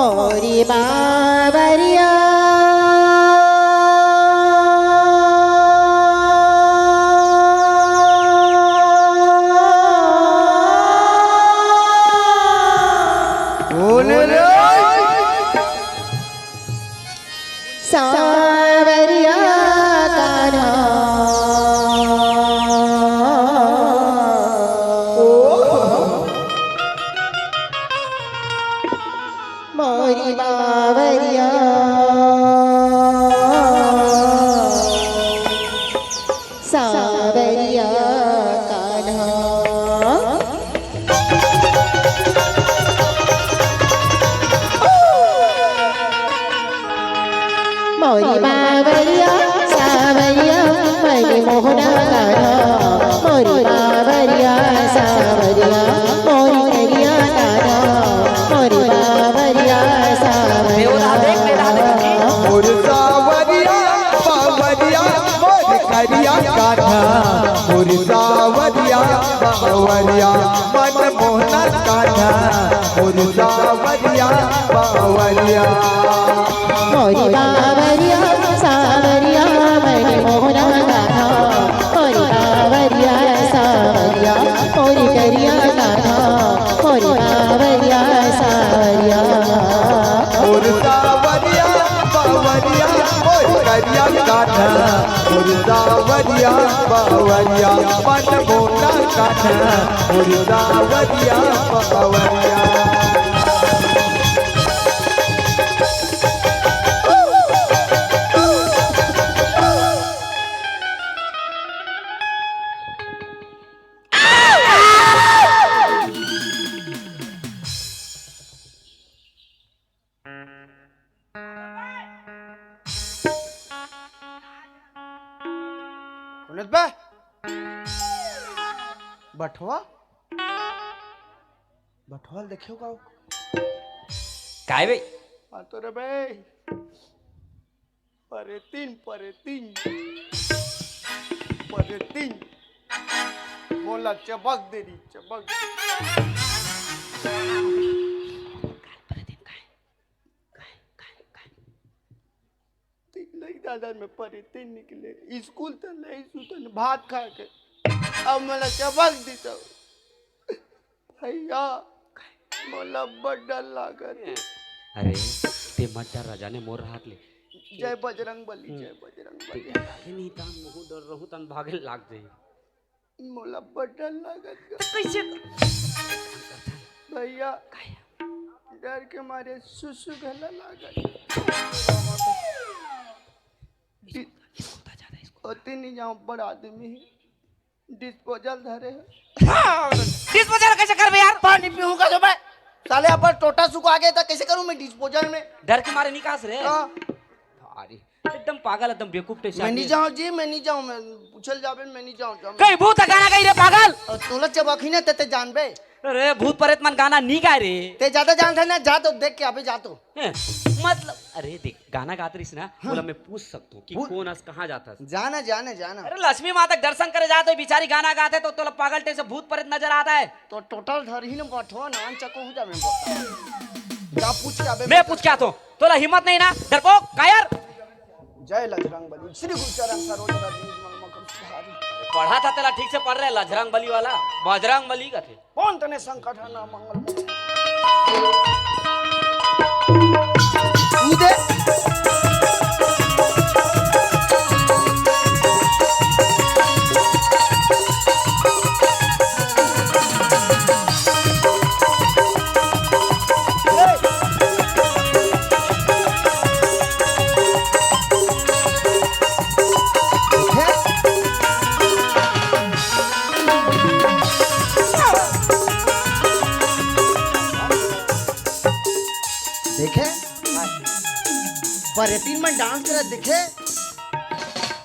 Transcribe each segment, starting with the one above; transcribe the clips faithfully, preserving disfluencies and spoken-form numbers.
मोरी बावरिया। बोले रे। सांवरिया कान्हा। ओ। मोरी बावरिया, सांवरिया कान्हा। मोरी बावरिया, सांवरिया, मने मोहना कान्हा। मोरी बावरिया, सांवरिया, मोरी करिया कान्हा। मोरी बावरिया, सांवरिया। देवता देख, देवता देख। मोर सांवरिया, बावरिया, मोर करिया कान्हा। मोर सांवरिया, बावरिया, मन मोहना कान्हा। मोर सांवरिया, बावरिया। मोरी बावरिया, सांवरिया, मने मोहना कान्हा। मोरी बावरिया, सांवरिया, मोरी करिया कान्हा। मोरी बावरिया, सांवरिया। मोर सांवरिया, बावरिया, मोर करिया कान्हा। मोर सांवरिया, बावरिया, मन मोहना कान्हा। मोर सांवरिया, बावरिया। सुनत बे? बठवा? बठवा ल देखे हव का? काय बे? हाँ तो रे बे। परेतिन, परेतिन। परेतिन। मोला चबक दे रही, चबक दे। तीन लइका दादा में परेतिन निकले। स्कूल त ले सुतन भात खा के। अब मोला चबक दी तो। भैया, मोला बड़ डर लागत हे। अरे, ते मत डर, राजा ने मोर हाथ ले। जय बजरंग बली, हम्म। जय बजरंग ते बली। भागे नहीं तान, महू डर रहू तन भागे लाग जाई। मोला बड़ डर लागत हे। कैसे? भैया, काय? डर के मारे सुसु घला लागत। इसको, इसको उठा, ज्यादा इसको। ओती नहीं जाऊँ, बड़ आदमी हे। डिस्पोजल धरे हे। हाँ, डिस्पोजल कैसे करबे यार? पानी पीऊंगा जो मैं। साले अपन टोटा सुखा गया था, कैसे करूं मैं डिस्पोजल में? डर के मारे निकास रे। हाँ। अरे, एकदम पागल, एकदम बेवकूफ type से मैं नहीं आदमी। जाऊं जी, मैं नहीं जाऊं, मैं पूछल जाबे, मैं नहीं जाऊं, जाऊं। कहीं भूत गाना गाही रे पागल। और तोला चबकही ना ते, ते जानबे। अरे, भूत प्रेत मन गाना नहीं गाय रे। ते ज्यादा जानत हे ना, जा तो देख के अबे, जा तो। हैं, मतलब, अरे देख, गाना गात रहिस ना, हाँ। ओला मैं पूछ सकथों कि भूत कौन अस कहाँ जात हस? जाना, जाना, जाना। अरे लक्ष्मी माता के दर्शन करे जात हो, बिचारी गाना गात हे तो तोला पागल type से भूत प्रेत नजर आता है। तो टोटल धर ही ना बठवा, नान चको हो जा मैं बता। जा पूछ के अबे मैं मैं पूछ के आथों, तोला हिम्मत नहीं ना, डरपोक, कायर। जय लजरंग बली, श्री गुरु चरण सरोज रज निज मन मकुर सुधारी। पढ़ा था तेला ठीक से पढ़ रहे, लजरंग बली वाला, बजरंग बली का थे। कौन तने संकट है ना मंगल। कूदे। देखे? परेतीन मन डांस करत देखे?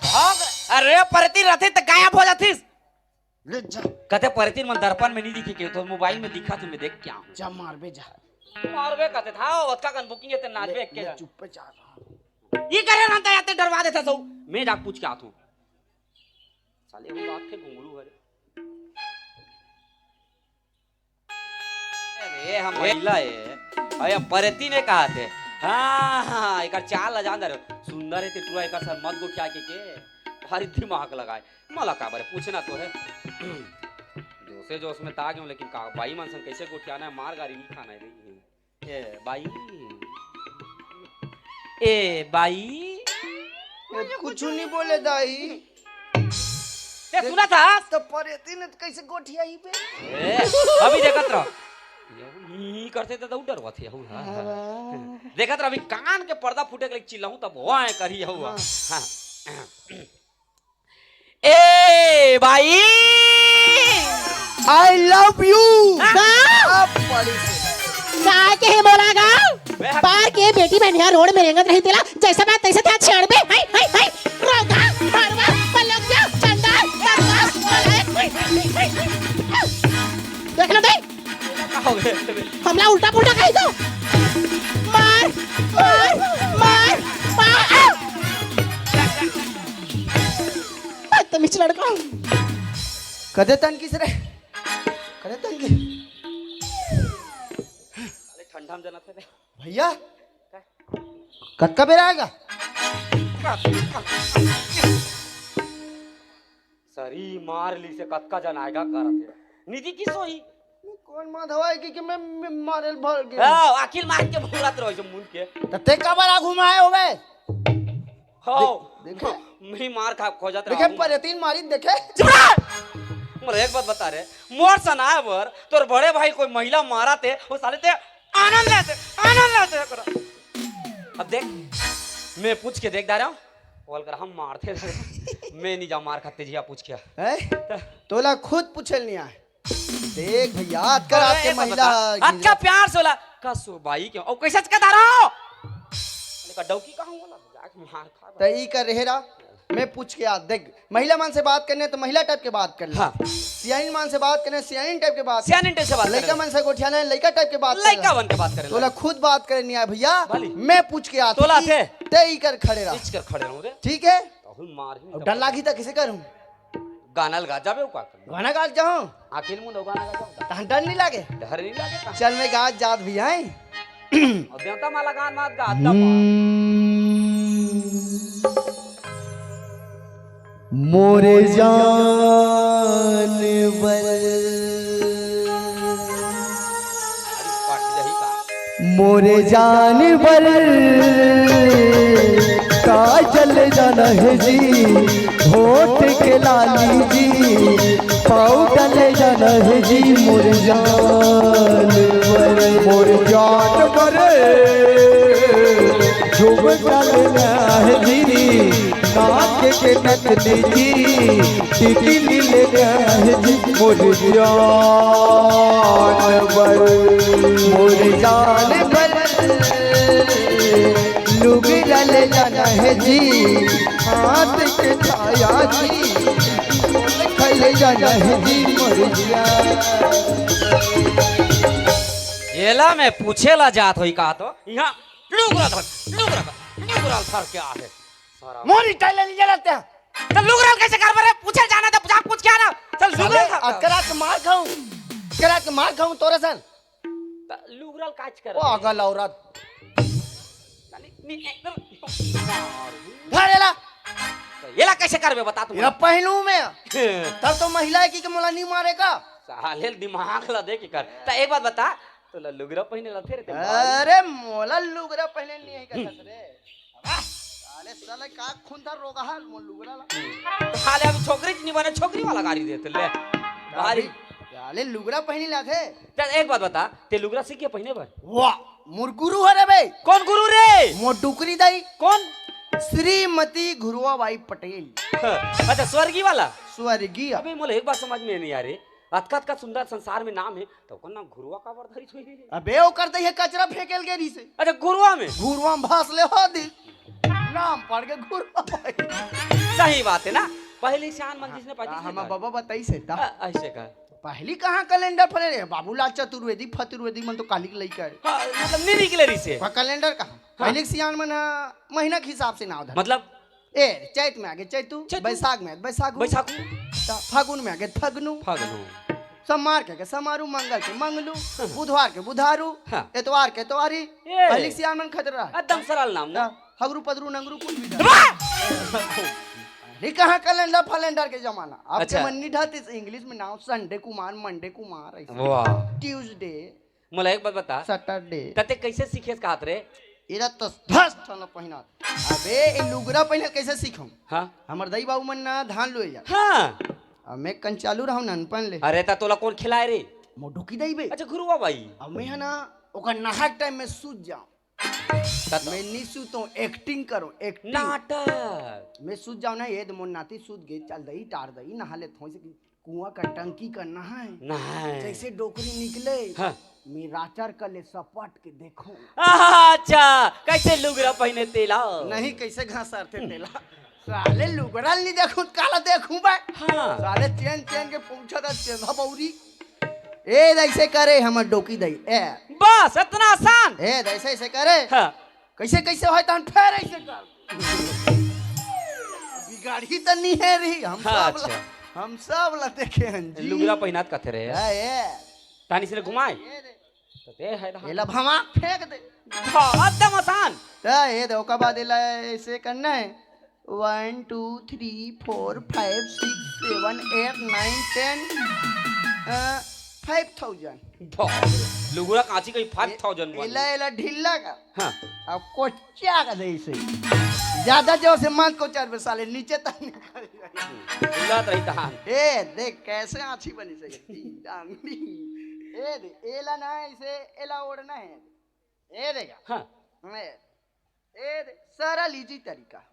भाग। अरे, परेतीन रथे त गायब हो जाथिस। ले जा। कते परेतीन मन दर्पण में नहीं दिखे के, तो मोबाइल में दिखा, तुम्हें देख क्या हूँ। जा मारबे जा। मारबे कते था, ओतका कन बुकिंग हे ते नाचबे ले, एक के ले जा। चुप्पे जा रहा। ये करे रहता है, ते डरवा देता सो। मैं जाके पूछ के आथों। साले वो बात के घुंगरू हरे। अरे, हम महिला है। अरे, परेती ने कहा थे। हाँ, हाँ, एकर चाल ला जान दे रे। सुंदर हे ते टुरा, एकर सर मत गोठिया के, के। भारी दिमाग लगाए। मला का बरे, पूछना तो हे। जोशे जोश में ता गेंव, लेकिन का, बाई मन संग कैसे गोठियाना हे, मार गारी नहीं खाना हे रे। ए, बाई। ए, बाई। ए, कुछ नहीं बोले दाई। ते सुना था? तो परेती ने तो कैसे गोठियाही बे? ए, अभी देखत रह। यहू ही करते तो डरवत हे, यहू, हाँ, हाँ। देखत रह, अभी कान के पर्दा फूटे के चिल्लाहूं तब वाय करी यहू, हाँ। हाँ। ए, बाई। I love you। हाँ। अब पड़ी से। काय के हे मोला गा? बे, हम पार के बेटी बहन यहाँ रोड में रेंगत रही तेला, जैसा बात तैसे था छेड़ बे। हाय, हाय, हाय। रोगा, भड़वा, पलंगिया, चंडाल, बदमाश, नालायक। हाय, हाय, हाय, हाय। देख ना दे। का हो गया? हमला उल्टा पुल्टा कही तो। मार, मार, मार, मार। आ! बदतमीज लड़का। कदे तन किस रे? कदे तन की? अरे ठंडा में जाना था बे। भैया, कतका बेरा आएगा? सरी मार ली से कतका जन आएगा करत हे। निधि किस होही? कौन माधव आए कि, कि मैं, मैं मारे भर गया। हाँ, अखिल मार के भूलत रहो जो मुंह के। त ते काबर आ घुमाए होवे? हो। दे-, देखे? मैं मार खा खोजत देखे, रहा हूँ। परेतीन मारी देखे? चुप रह! मोर एक बात बता रे, मोर सनाए बर तोर बड़े भाई कोई महिला मारा ते, वो साले ते आनंद लेते, आनंद लेते करा। अब देख, मैं पूछ के देख डारा हूँ, बोल कर हम मारते थे। मैं नहीं जा मार खाते जिया पूछ के। हैं? तोला खुद पूछल नहीं आए। देख भैया, अतका अरे, रात के एक बात महिला बता, गिर अतका जात। प्यार से बोला, का सो बाई क्यों? और कैसे चका दारा हो? अरे का डौकी कहाँ बोला? जाके मार खा। त ई कर रहे रा, मैं पूछ के आ, देख, महिला मन से बात करने तो महिला टाइप के बात कर ले। हाँ। सियाइन मन से बात करने, सियाइन टाइप के बात। सियाइन टाइप से बात लइका करे। मन से गोठियाना है, लइका टाइप के बात कर ले। लइका बन के बात करे तोला ला। खुद बात करे नहीं आए भैया, बाली। मैं पूछ के आ, तोला थे। ते ई कर खड़े रहा। इच कर खड़े रहूं रे। ठीक है? तो हम मार ही अब डर लागी त किसे करूं? गाना लगा जाबे, वो का करना? गाना गा जाऊं? आखिर मुंह दो गाना गा जाऊं। तहन डर नहीं लागे? डर नहीं लागे ता। चल, मैं गा जात भी आई। और देवता माला गान मात गा, अद्दा मार। हम्म। मोरे जान बर। अरे, पट जाही का? मोरे जान बर काजल जाना है जी, होठ के लाली जी, पाउडर जाना है जी, मोरे जान बर, मोरे जान बर, झुमका लेना है जी, नाक के नथनी जी, टिकली लेना है जी, मोरे जान बर, मोरे जान बर। लुगरा ले जाना है जी, हाथ के छाया जी, खा ले जाना है जी, मोर जिया। एला मैं पूछे ला जात होई का तो, यहाँ लुगरा धर, लुगरा धर, लुगरा धर के आ है। सारा मोरी टाइले नहीं जलाते हैं। तो लुगरा कैसे कर बरे? पूछे जाना तो पूछा, पूछ क्या ना? चल लुगरा साले, धर। अकरा के मार खाऊं, अकरा के मार खाऊं तोरे सन। त लुगरल काच कर। पागल औरत। साली, नी, एकदम। धर एला। त एला कैसे करबे बता तू एला मोला? पहनू मैं। तब तो महिला है कि के मोला नहीं मारे का? साले दिमाग ला देख कर। त एक बात बता, तोला लुगरा पहिने ला फिर ते बाल। अरे मोला लुगरा पहने नहीं है का रे? वाह, साले, साले का खून था रोगा है, मोर लुगरा ला। साले अभी छोकरी च नहीं बने, छोकरी वाला गाड़ी देते ले। भारी। साले लुगरा पहनी लाथे। चल एक बात बता, ते लुगरा सीख के पहिने बर? वाह, मोर गुरु हरे बे। कौन गुरु रे? मोर डुकरी दाई। कौन? श्रीमती घुरुआ बाई पटेल। अच्छा, स्वर्गीय वाला? स्वर्गीय। अबे मोला एक बात समझ में नहीं आ रही, अतका अतका सुंदर संसार में नाम है, तो ओकर नाम घुरुआ काबर धरिस होही रे? अबे ओकर दई है कचरा फेंके ल गे रहिसे। अच्छा, घुरुआ में? घुरुआ में भास ले हो दिल। नाम पड़ के घुरुआ भाई। सही बात है ना, पहले सियान मन जिसने पाती हाँ, से हमर बाबा बताइस हे ता। अ-, ऐसे का? पहली कहाँ कैलेंडर फले रे? बाबूलाल चतुर्वेदी, फतुर्वेदी मन तो काली के लइका है। हाँ, मतलब नहीं निकले रहिसे। पर कैलेंडर कहाँ? हाँ। पहले के सियान मन ह महीना के हिसाब से नाव धर। मतलब? ए, चैत में आगे चैतू, चैतू। बैसाख में आगे बैसाखू। बैसाखू। त फागुन में आगे फगनू। फगनू। सोमवार के, के समारू, मंगल के मंगलू, बुधवार के बुधारू, हाँ। एतवार के एतवारी, ए। पहली सियान मन खतरा। एकदम सरल नाम ना। हाँ, हगरू पदरू नंगरू कुछ भी डाल। वाह! अरे कहाँ कैलेंडर फैलेंडर के जमाना। अब अच्छा। के मन नहीं ढाते, इंग्लिश में नाम संडे कुमार, मंडे कुमार, ऐसे। वाह। ट्यूसडे। मोला एक बात बता। सैटरडे। त ते कैसे सीखेस कहत रे? एला तो धस ठन पहिना। अबे, ए लुगरा पहिने कैसे सीखम? हाँ। हमर दाई बाबू मन ना धान लुए जा। हाँ। अब मैं कन चालू रहूं ननपन ले। अरे, त तोला कौन खिलाए रे? मोर डोकी दाई बे। अच्छा, गुरुआ बाई। अब मैं है ना, ओकर नहाए टाइम में सूत जाऊं। त तो मैं नहीं सूतों, एक्टिंग करूं, एक्टिंग। नाटक। मैं सूत जाऊं ना, ये दे मोर नाती सूत गे, चल दई, टार दई, नहा ले थोड़ी से कुआं का टंकी का नहाए। नहाए। जैसे डोकरी निकले, हाँ। मैं राचर कर ले सपट के देखूं। अच्छा, कैसे लुगरा पहिने तेला? नहीं, कैसे घास सारथे तेला? साले लुगरा नहीं देखूं, काला देखूं बे? हाँ। साले चेन चेन के पूछा था चेंधा बौरी। ए, ऐसे करे हमर डोकी दाई, ए। बस, इतना आसान? ए, ऐसे, ऐसे करे। हाँ। कैसे, कैसे होय तहन फेर ऐसे कर। बिगाड़ी त नहीं है रही, हम हाँ, सब ला, अच्छा। हम सब ला देखे हन जी। लुगरा पहिनात कथे रहे। हाँ, ए। तानी से घुमाए। ये दे। तो दे है रहा। एला भमा फेंक दे। हाँ, एकदम आसान। त ये दे, ओकर बाद एला ऐसे करना है। One, two, three, four, five, six, seven, eight, nine, ten, अ, five thousand। बाप रे, लुगरा काची कहीं five thousand ए-, बोल। एला, एला ढीला का। हाँ। अब कोच्या का दे इसे। ज्यादा जोर से मत कोचर बे साले, नीचे तक निकल जाए। ढीला तो रही तहान। ए, देख कैसे आँची बनी सके। ए दे, एला ना इसे, एला ओढ़ना है। ए देगा। हाँ। ए, ए दे, सरल easy तरीका।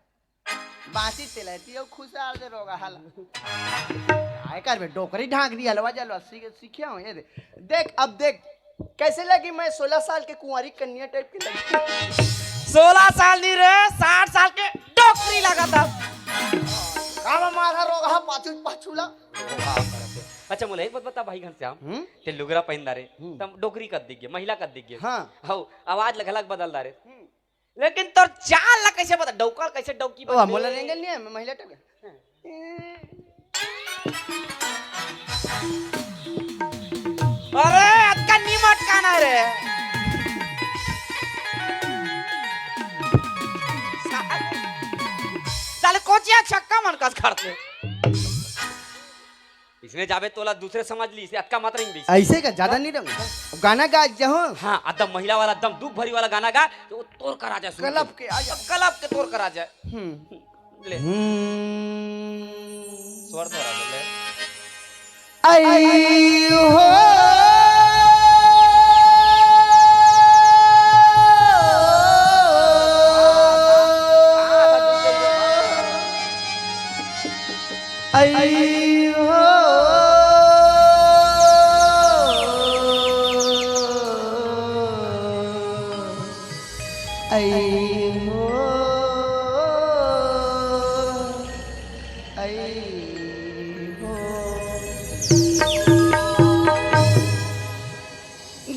बासी तेलैती अउ खुसार दे रोगा हला। आय कर बे, डोकरी ढांक दी, हलवा जलवा सीखे, सीखे हूँ, ये दे। देख, अब देख, कैसे लगी मैं सोलह साल के कुंवारी कन्या टाइप की लगी। सोलह साल नहीं रे, साठ साल के डोकरी लगा था। कामा मारा रोगा, पाछू, पाछू ला। अच्छा, मोला एक बात बता भाई घनश्याम, हम्म? ते लुगरा पहिन दारे, हम्म। तब डोकरी कद दिख गए, महिला कद दिख गए। हाँ। हौ, आवाज लग, लग बदल दारे। हम्म। लेकिन तोर चाल ला कैसे बता, डौकल कैसे डौकी ओ, बन मोला गई? रेंगल नहीं है, मैं महिला टक। अरे, अतका नी मटकाना रे। साले, साले कोचिया छक्का मन कस खड़ते। इसने जाबे तोला दूसरे समझ ली, इसे अतका मत रेंग दे। ऐसे का ज्यादा नहीं रहूं। गाना गा जहो। हाँ, एकदम महिला वाला, एकदम दुख भरी वाला गाना गा, तो वो तोर करा जाए सुन के। कलप के आ जा। अब कलप के तोर करा जाए। हम्म। ले। हम्म। स्वर तो आ ले। आई हो। आई हो, आई हो, आई हो।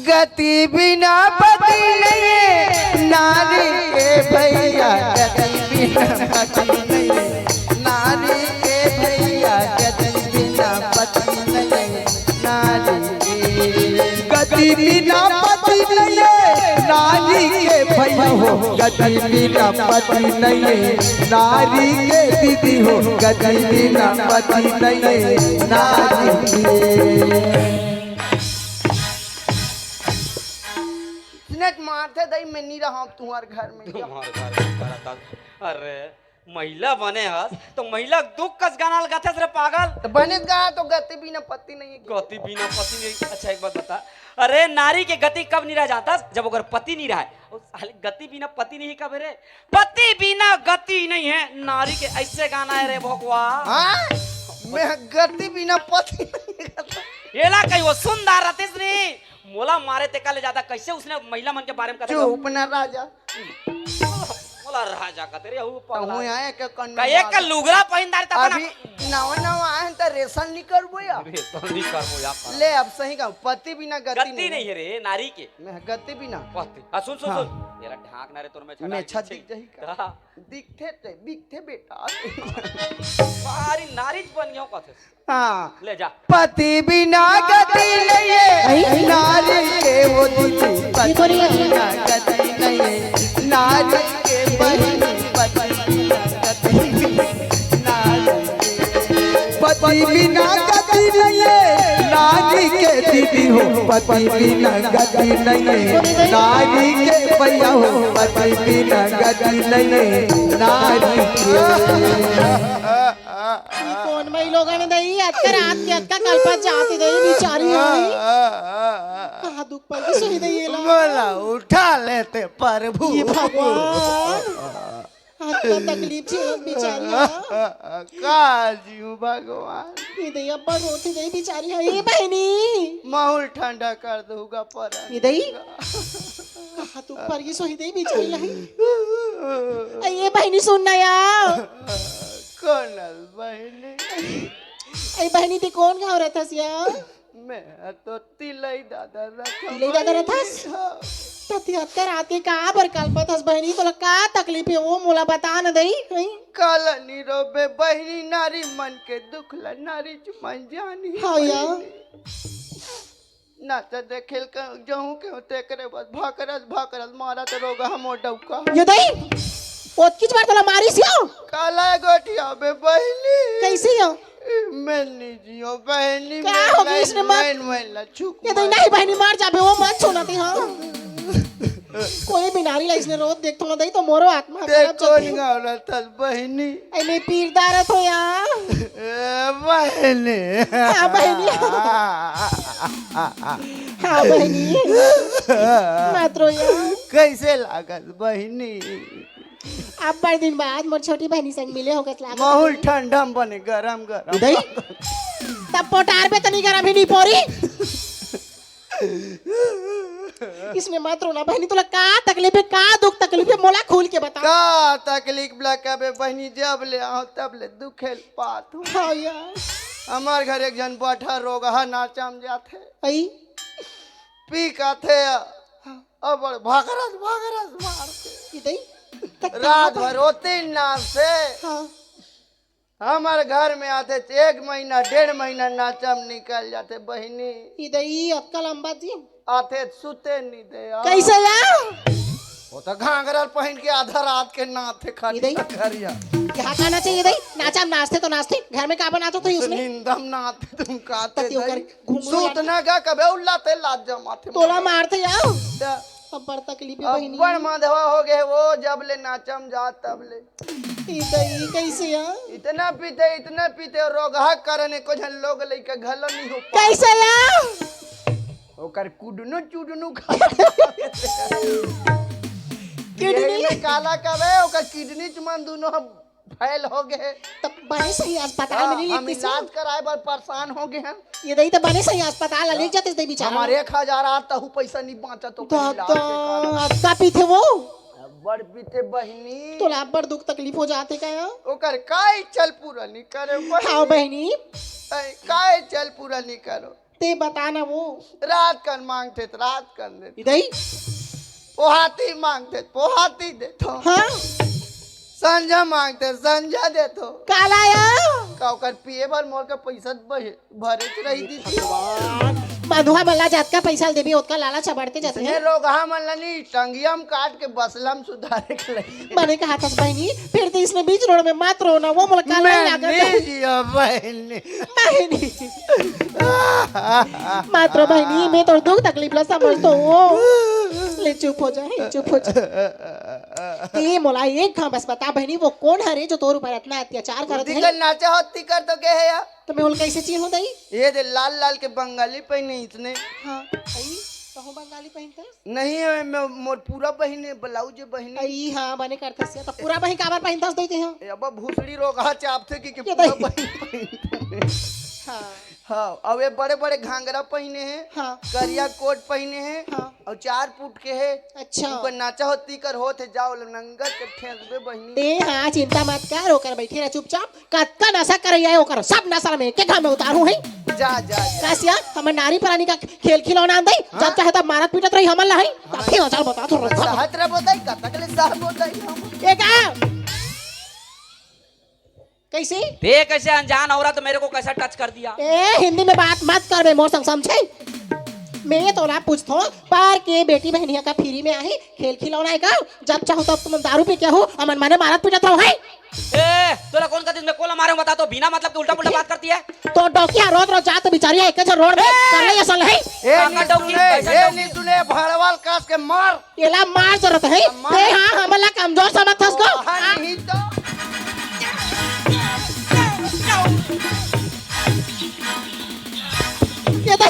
गति बिना पति नहीं नारी के भैया, गति बिना पति नहीं नारी के भैया, गति बिना पति नहीं नारी के। गति बिना पति नहीं नारी के भैया हो, गति बिना पति नहीं नारी के दीदी हो, गति बिना पति नहीं नारी के। इसने मारथे दई, मैं नहीं रहा तुम्हारे घर में। तुम्हारे घर में करता। अरे, महिला बने हस, तो महिला दुख कस गाना लगाथस रे पागल। तो बने गा तो गति बिना पति नहीं है। गति बिना पति नहीं। अच्छा, एक बात बता, अरे, नारी के गति कब नहीं रह जाता? जब ओकर पति नहीं रहे। ओ साले, गति बिना पति नहीं कब रे? पति बिना गति नहीं है, नारी के ऐसे गाना है रे भगवा। हाँ? मैं गति बिना पति नहीं है। एला कही वो सुंदर रतिस नी, मोला मारे तेका ले जादा, कैसे उसने महिला मन के बारे में कथे? चुप ना राजा। रहा जा कते रे, हऊ पगला। तहूँ आए के कन का में एक मार। लुगरा पहिन दार त अभी नवा नवा आए हैं त रेसल नहीं करबो या। रेसल नहीं करबो या। ले अब सही कहूँ, पति बिना गति गति नहीं। नहीं है रे नारी के। मैं गति बिना। पति। आ, सुन, सुन, हाँ। सुन। येला ढांक ना रे, तोर में छटा मैं के छत पीछे। दिख जाही का? हाँ। दिखथे ते, दिखथे बेटा। सारी नारी बन गयो कथे। हाँ। ले जा। पति बिना गति नहीं है, नारी के वो दीदी। पति बिना गति नहीं है, नारी के बहिनी। पति बिना गति नहीं है, नारी के। पति बिना गति नहीं है, नारी के दीदी हो। पति बिना गति नहीं है, नारी के भैया हो। पति बिना गति नहीं है, नारी के। ई कोन मई लोगन दई, अतका रात के अतका कलपत जात दई, बिचारी होई। कहाँ दुख पड़ गई सोई दई एला। मोला उठा लेते प्रभु। ये भगवान, अतका तकलीफ झेलत बिचारी हा। का जीव भगवान। ये दई अब्बड़ रोती दई बिचारी हा। ए बहिनी। माहौल ठंडा कर दूंगा पर। ये दई। कहाँ दुख पड़ गई सोई दई बिचारी हा। ए बहिनी सुन ना यार। कोन बहिनी? ए बहिनी, ते कोन गाँव रथस या? मैं तो तिलई दादा रथस। तिलई दादा रथस? हाँ। त ते अतका रात के का बर कलपत हस बहिनी? तोला का तकलीफ हे वो मोला बता न दई, हैं? काला नी रोबे बहिनी, नारी मन के दुख ला नारी मन जानी हाँ या। बहिनी। नाचा देखेल क-, जहूँ के तेकरे बस भकरस, भकरस मारत रोगहा मोर डउका। ये दई, ओतकीच बार तोला मारिस यो? काला गोठिया बे बहिनी। कैसे यो? मैं नहीं जियो बहिनी, का मैं हो गया लाइन, इसने मत? लाइन, लाइन ला छुक ये दई मार। नहीं बहिनी, मार जाबे, वो मत छूना ती, हाँ। कोई भी नारी ला इसने रोत देख तो ना दई तो मोरो आत्मा ते खराब कोन जाती। गाँव रथस बहिनी? अरे पीर दारत हो या। ए, बहिनी। हाँ, बहिनी। हाँ, बहिनी। मत रो या। कैसे लागत बहिनी? अब्बड़ दिन बाद मोर छोटी बहिनी संग मिले हो कस लागत। माहौल ठंडा में बने गरम गरम। दई? तब पोटार पे तनी गरम ही नहीं पोरी। इसमें मत रोना बहिनी, तोला का तकलीफ हे, का दुख तकलीफ हे, मोला खुल के बता। का तकलीफ ला कबे बहिनी, जब ले आहो तब ले दुखेल पात हूँ। हाँ यार। हमार घर एक झन बठा रोगहा नाचा म जाथे। आई? पी काथे, हाँ। अब्बड़ भकरस, भकरस मारथे। ई दई? तक रात भर ओती नाचथे। हाँ। हमर घर में आथे, एक महीना, डेढ़ महीना नाचा म निकल जाथे बहिनी। ई दई अतका लंबा जी? आथे, सुते नी दे यार। कैसे या? वो तो घाघरा पहिन के आधा रात के नाथे खाली ई दई? घरिया। यहाँ का नाचे ई दई? नाचा म नाचथे तो नाचथे, घर में का बनात हो तो उसने? निंदा म नाथे तुम काथे तती ओकर दई। घुंघरू सूत लटका ना गा कबे उल्ला ते लाज जमाथे। तोला मारथे या? त अब्बड़ तकलीफ हे बहिनी। अब्बड़ माधवा हो गए वो, जब ले नाचा म जा तब ले। ई दई कैसे या? इतना पीथे, इतना पीथे, रोगहा करन एको झन लोग लइका घलो नहीं हो पा। कैसे या? ओकर कुडनो चुडनो खा। किडनी? ये में काला कबे, ओकर किडनी चुमन दुनो फेल हो गए। त बने सही अस्पताल में हाँ, नहीं हम लेती इलाज कराए बर परेशान हो गए हैं। ये दई त बने सही अस्पताल ले जाते दे बेचारा। हमारे एक हजार आज तहु पैसा नहीं बांचा तो कहीं इलाज के कारण। अतका पीथे वो? अब्बड़ पीथे बहिनी। तोला अब्बड़ दुख तकलीफ हो जाथे का? ओकर काई चल पूरा नहीं करे बहिनी। हाँ बहिनी। ऐ, काई चल पूरा नहीं करो। ते बता ना वो। रात कन मांगथे त रात कन दे। ई दई? पोहाती मांगथे त पोहाती देथो। हाँ। संझा मांगथे त संझा देथो। काला या? का ओकर पिए बर मोर के पैसा बहे-, भरे के रही दीदी। भगवान, बंधुआ मन ला जतका पैसा ल देबे, ओतका लालच ह बढ़ते जाथे। इसने रोगहा मन ला नी, टंगिया म काट के बसला म सुधारे के लगी। बने कहा थस बहिनी, फिर तो इसने बीच रोड में मत रोना, वो मोला काला मैं लागत नहीं है। जियो बहिनी। बहिनी। मत रो बहिनी, मैं तोर दुख तकलीफ ला समझथों। ले चुप हो जा, हे, चुप हो जा। ए मोला एक घाव बस बता बहिनी, वो कोन हरे जो तोर ऊपर अतना अत्याचार करत हे? दिखन नाचा हो, तिकर तो के हे या? तो मैं ओला कैसे चिन्हूं दई? ये दे लाल लाल के बंगाली पहिने इसने। हाँ, आई, तहूं बंगाली पहिनथस? नहीं है, मैं मोर पूरा बहिनी, ब्लाउज बहिनी। आई, हाँ, बने करथस या। तो पूरा बहिन काबर पहिनथस दई ते, हाँ? ए, अब भूसड़ी रोगहा चापथे कि, कि ये पूरा दई। बहिन पहिनथे। हाँ। हाँ, अउ ये बड़े-बड़े घाघरा पहिने हे, हाँ। करिया कोट पहिने हे, हाँ। अउ चार फुट के हे। अच्छा। ऊपर नाचा होती कर होत हे, जाओ ले नंगर के ठेंसबे बहिनी। ए हाँ, चिंता मत कर, ओकर बइठे रह चुपचाप। कतका नशा करइया हे ओकर, सब नशा में एके घाम में उतारू हे। जा, जा, जा। का सिया, हमर नारी परानी का खेल खिलौना आन दे, हाँ? जब चाहे तब मारत पीटत रही हमन ला हे। हाँ। तब फिर हजार बता तो रहा। सहत रह बोतई, कतक ले सह बोतई हम। ए का? कइसे? ते कइसे अनजान औरत मेरे को कैसा टच कर दिया? ए, हिंदी में बात मत कर बे मोर संग, समझे? मैं तोला पूछथों, पार के बेटी बहिनी का फ्री में आही, खेल खिलौना हे का? जब चाहो तब तुम दारू पी के हो, हमन मने मारत पीटत रहो, हैं? ए, तोला कौन का दिन में कोला मारे हूँ बता तो, बिना मतलब के उल्टा पुल्टा बात करती है। तो डोकिया रोज रोज जात बिचारी हे, एक झन रोड में ए! कर ले ये सन हे। ए, काका नी डौकी, सुने, कैसा ए, डौकी? नी सुने, भड़वाल कास के मार। एला मार जरूरत हे। मार। ते हाँ, हमला कमजोर समझथस को? हाँ, नहीं तो। ये तो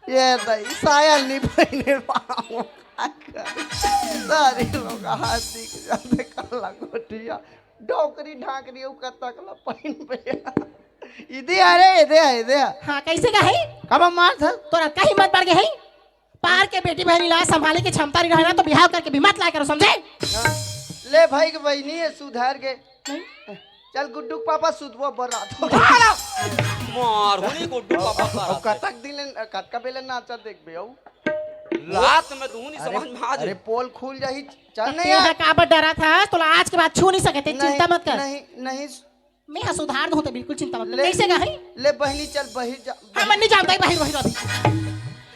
ये दई, साया नी पहिने पाऊँ। सारी लोग हाथ दिख जाते, काला गोटिया, डोकरी ढाकरी, उ कतक ला पहिन पे। इदे अरे, इदे, इदे। हाँ, कइसे का हे? काबर मारथस? तोर अतका हिम्मत बढ़ गे हे? पार के बेटी बहिनी ला संभाले के क्षमता नहीं रहे ना, तो बिहाव करके भी मत लाया करो, समझे? हाँ। ले भाई के बहिनी हे, सुधर गे। नहीं। चल गुड्डू के पापा सुतबो बरात हो। मार होनी गुड्डू पापा का अउ रात। कतक दिन ले, कतका बेले नाचा देखबे अउ? रात में दुहू नी अरे, समझ में आ अरे जाए। पोल खुल जाही, चल नहीं तें यार। हा काबर डरत हस? तोला आज के बाद छू नहीं सकत हे, नहीं, चिंता मत कर। नहीं, नहीं। मैं हा सुधार दूँ, तो बिल्कुल चिंता मत कर। ले, कइसे का हे? ले बहिनी चल बहिर जा। हमन नहीं जानत हे बहिर, बहिर अभी।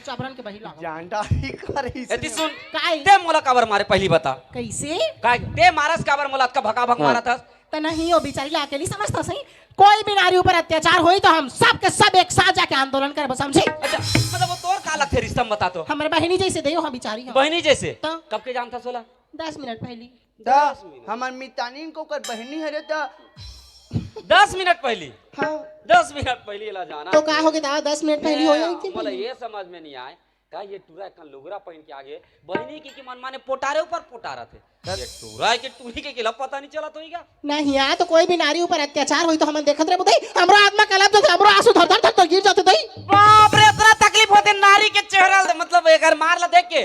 चाबरन के बहिर लागो। जांडा ही कर ए, इसने। ती सुन, काय? ते मोला काबर मारे पहली बता। कइसे? काय, ते मारस काबर मोला अतका भका भक हाँ। मारत हस? त नहीं, ओ बिचारी ला अकेली समझथस, सही? कोई भी नारी ऊपर अत्याचार होई तो हम सब के सब एक साथ जाके आंदोलन करबो, समझे? अच्छा, मतलब वो तोर का लगथे रिश्ता में बता तो? हमर बहिनी जइसे दे, ओ हा बिचारी हा। बहिनी जइसे? त? कब के जानथस ओला? दस मिनट पहली। त दस मिनट। हमर मितानिन के ओकर बहिनी हरे त दस मिनट पहली? हाँ। दस मिनट पहली एला जाना तो का हे। हो गे दा, दस मिनट पहली हो ए, जाई थी मोला पहली। ये समझ में नहीं आए, का ये टूरा एकन लुगरा पहिन के आगे, बहिनी के, के मन माने पोटारे ऊपर पोटारत हे। तब ये टूरा के टूरी के केला पता नहीं चलत होई का? नहीं, यहाँ तो कोई भी नारी ऊपर अत्याचार होई तो हमन देखत रहे बुदई, हमरो आत्मा कलप जाथे, हमरो आंसू धर धर धर धर गिर जाथे दई। बाप रे, इतना तकलीफ होथे नारी के चेहरा ल, मतलब एकर मार ला देख के।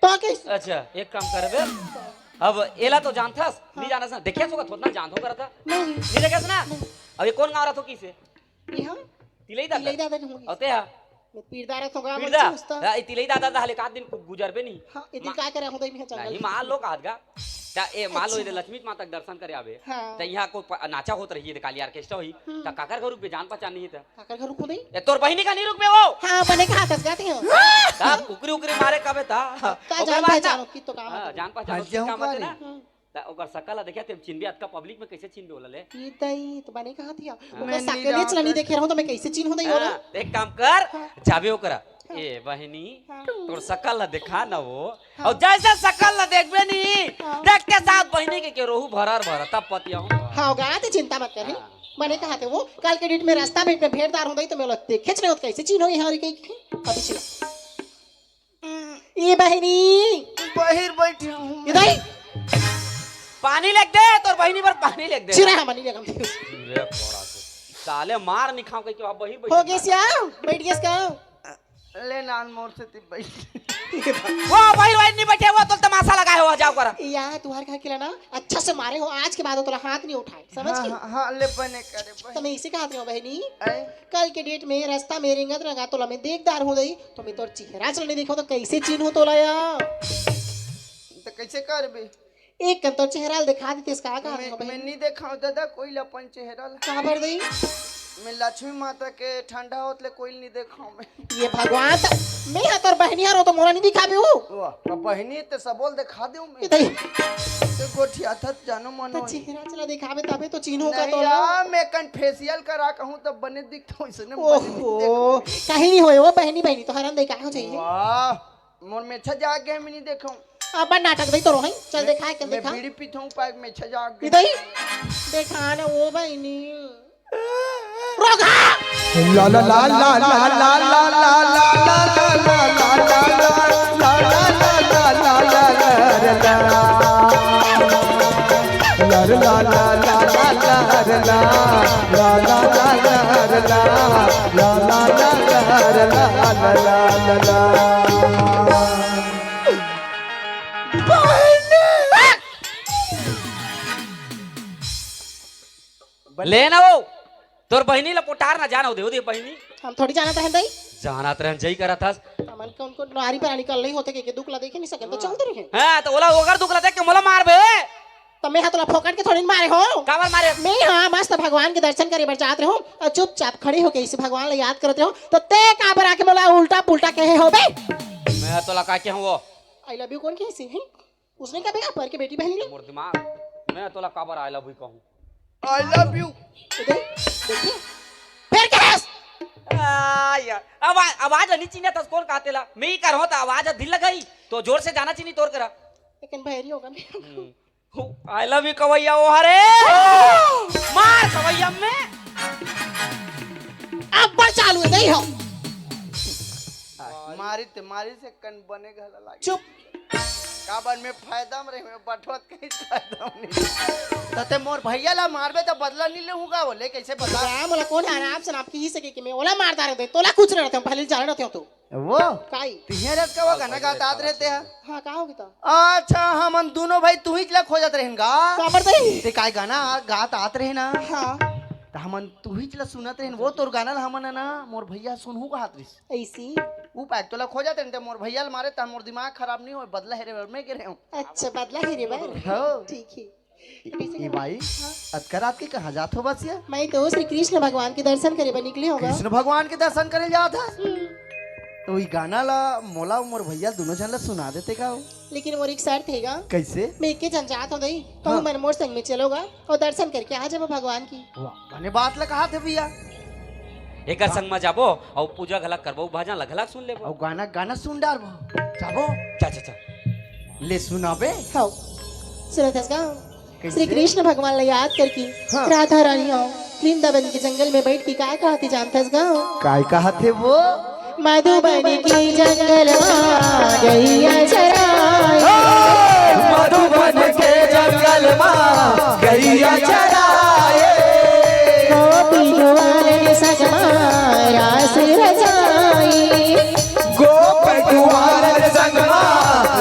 तो कइसे? अच्छा, एक काम करबे, अब एला तो जानथस, हाँ। नहीं जानस ना, देखे सो का थोड़ा ना जानथो करत हा। नहीं। नहीं देखे ना? नहीं। अब ये कौन गाँव रथो किसे? ये हम? तिलई दादा। तिलई दादा नहीं होंगे। अउ ते हा? मैं पीरदा रथो गा, पीरदा? मन से उस्ता। या, ये तिलई दादा दा हले का दिन गुजरबे नहीं। हाँ, ये दिन मा-, का करे हों दई में चंगल नहीं, मान लो का आदगा। त ए, मान लो अच्छा। ये लक्ष्मी माता के दर्शन करे आवे। हाँ। त यहाँ को प-, नाचा होत रही है, काली orchestra हुई। हम्म। त काकर घर रुकबे, जान पहचान नहीं था। काकर घर रुकबो दई? ए, तोर बहिनी का नहीं रुकबे वो? हाँ, बने कहा तस गाते हो। का कुकरी उकरी मारे कबे था? का ओकर जान बाद पहचान ना। हो, की तो काम हाँ, है। जान पहचान आज हो, की जाऊँ काम का है रे? ना? हम्म। त ओकर सकल ला देखे, तेम चिन्हबे, अतका public में कैसे चिन्हबे ओला ले? ये दई, तो बने कहा थी। हाँ। ओकर मैं नहीं सकल जानता। चलनी देखे रहूं, तो मैं कैसे चिन्हूं दई ओला? हाँ, एक काम कर, हाँ। जाबे ओकरा। हाँ। ए, बहिनी, हाँ। तोर सकल ला देखा ना वो। हाँ। अउ जैसे सकल ला देखबे नी, हाँ। देखते साथ बहिनी के, के रोहू भरर भरर, तब पतिया हूँ। हाँ, गा, ते चिंता मत कर, हाँ। मने कहा थे वो, कल के date में रास्ता में भेंटदार हों दई, तो मैं ओला देखेच नहीं होत, कैसे चिन्हों यहाँ रही कहीं, अभी चिन्ह। ए बहिनी। बहिर बैठे हूँ। ए दई। पानी लेग दे, तोर बहिनी बर पानी लेग दे। चिरा हमनी लेगम। रे पोड़ा से। साले मार नहीं खाओ कहीं के, बहिर बैठे हो गे सिया, बैठ गेस का? ले नान मोर से ती बैठ। वो बहिर वही नहीं बैठे, वो तो तमाशा लगाए हो, जाओ कर। या, तुहार खा के ना, अच्छा से मारे हो, आज के बाद वो तोला हाथ नहीं उठाए। समझ हाँ, के? हाँ, हाँ, ले बने करे बहिनी। त मैं इसे कहत रहों बहिनी, आए? कल के date में रास्ता में रेंगत रंगा तोला मैं देख डारहूं दई, तो मैं तोर चेहरा चल नहीं देखो तो कैसे चिन्हूं तोला या? त कैसे करबे? एक कन तोर चेहरा ल देखा देते, इसका कहत मैं, रहों बहिनी। मैं नहीं देखाऊं दादा कोई ला अपन चेहरा ला। काबर दई? मैं लक्ष्मी माता के ठंडा होत ले कोई नहीं देखाऊं मैं। ये भगवान, त मैं हा तोर बहिनी हरों तो मोला नहीं दिखाबे वो। वाह, तो बहिनी ते सबोल दिखा देऊं मैं। ये दई। ते गोठिया था जानो मनो तो नहीं। चेहरा चला दिखाबे तबे तो चिन्हों का नहीं तो ना। यार, मैं कन facial करा कहूं तब बने दिखता हूं, इसने बने नहीं ओहो, देखो। कहीं नहीं होए वो बहिनी, बहिनी तो हरन दई का हो चाहिए। वाह, मोर मेछा जाग गए, मैं नहीं देखूं। अब नाटक दई तो रोहिं, चल मैं, दिखा, के मैं दिखा। बीड़ी पीता हूं, पाए मेछा जाग गए। ये दई, देखा ना वो बहिनी। रोगहा! ला ला ला ला। ला, ला, ला, ला, ला। ले ना वो, तोर बहिनी ला पोटार ना जान, ओदे, ओदे बहिनी। हम थोड़ी जानत रहन दई। जानत रहन जई करत हस। हमन के उनको नारी पर निकल नहीं होते के, के दुख ला देखे नहीं सकन, तो चलते रहे। हाँ, तो ओला ओकर दुख ला देख के मोला मारबे। त मैं हा तोला फोकट के थोड़ी न मारे हो। काबर मारे? मैं हा मस्त भगवान के दर्शन करे बर जात रहूं और चुपचाप खड़े होके इसे भगवान ला याद करत रहूं, तो ते काबर आके मोला उल्टा पुल्टा कहे हो बे? मैं तोला का कहूं वो? आई लव यू कौन कहे से है? उसने कहा बेटा पर के बेटी बहन ले। मोर दिमाग, मैं तोला काबर आई लव यू कहूं? I love you. तो दे, देखिए। फिर कहे? आ यार, आवाज, आवाज नहीं चिन्हत हस, कौन कहते ला? मैं ही करहूं त आवाज दिल लगाई, तो जोर से जाना चिन्ही तोर करा। लेकिन बहरी होगा मैं। आई लव यू कवैया ओ हरे। मार कवैया में। अब बड़ चालू है, नहीं हो। मारी ते मारी से कन बने घला लागे। चुप। काबर में फायदा में रहे, में बठवत कहीं फायदा में नहीं। त ते मोर भैया ला मारबे त बदला नहीं लेहूंगा, वो ले कैसे बदला? राम वाला कौन है? आराम से नाप की ही सके कि मैं ओला मार डाल दे, तोला कुछ ना रहते, हम पहले जान रहते हो तो। वो? काई? तिहे रात का वो गाना गात आत रहे ते हा? हाँ, का हो गया था? अच्छा, हमन दोनों भाई तुहिच ला खोजत रहेन गा। काबर दई? ते काय गाना गात आत रहे ना? हाँ। त हमन तुहिच ला सुनत रहेन, वो तोर गाना ला हमन ना, मोर भैया सुनहु कहत रहिस। ऐसी? ऊ पैक तोला खोजत रहेन, ते मोर भैया ला मारे, त मोर दिमाग खराब नहीं होय, बदला हेरे बर मैं गे रहेंव। अच्छा, बदला हेरे बर? हो। ठीक है। ए, ए भाई, हाँ। अतका रात के कहाँ जात हो बस ये? मैं तो श्री कृष्ण भगवान के दर्शन करे बर निकले होगा। कृष्ण भगवान के दर्शन करे जात हस? हम्म। तो ई गाना ला मोला अउ मोर भैया दोनों झन ला सुना देते का हो? लेकिन मोर एक शर्त हे गा। कैसे? मैं एके झन जात हो दई, तो हाँ। मन मोर संग में चलोगा और दर्शन करके आ जाबो भगवान की। वाह, बने बात ला कहा थे भैया। एकर संग म जाबो अउ पूजा घलक करबो, भजन ला घलक सुन लेबो। अउ गाना, गाना सुन डारबो। जाबो? जा, जा, जा। ले सुनाबे? हव। सुनत हस का? कैसे? श्री कृष्ण भगवान ला याद करके हाँ। राधा रानी अउ वृंदावन के जंगल में बैठ के काय कहत हे जानत हस का? काय कहत हे वो? मधुबन के जंगल मा गैया चराए। ओ, मधुबन के जंगल मा गैया चराए। गोपी ग्वालन संग मा रास रचाए। गोप ग्वालन संग मा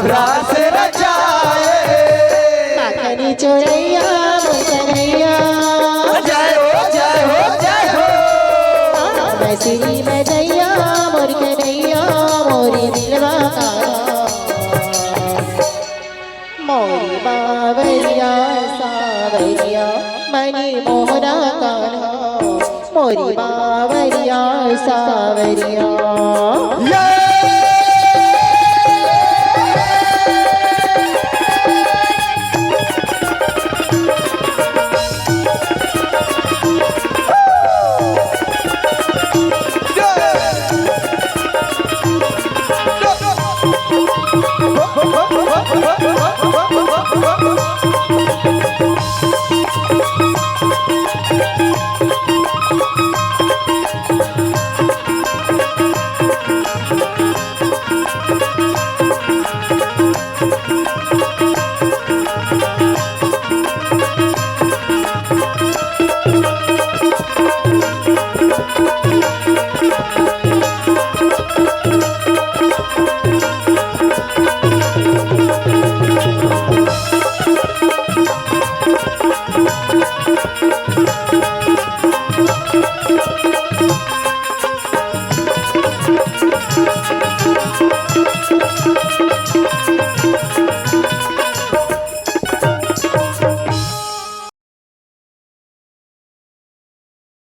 रास रचाए। माखन चोरैया मोर कन्हैया। जय हो, जय हो, जय हो। बांसुरी बजैया मोर कन्हैया, मोरे दिलवा का। मोरी बावरिया सावरिया, मनी मोहरा कान्हा, मोरी बावरिया सावरिया।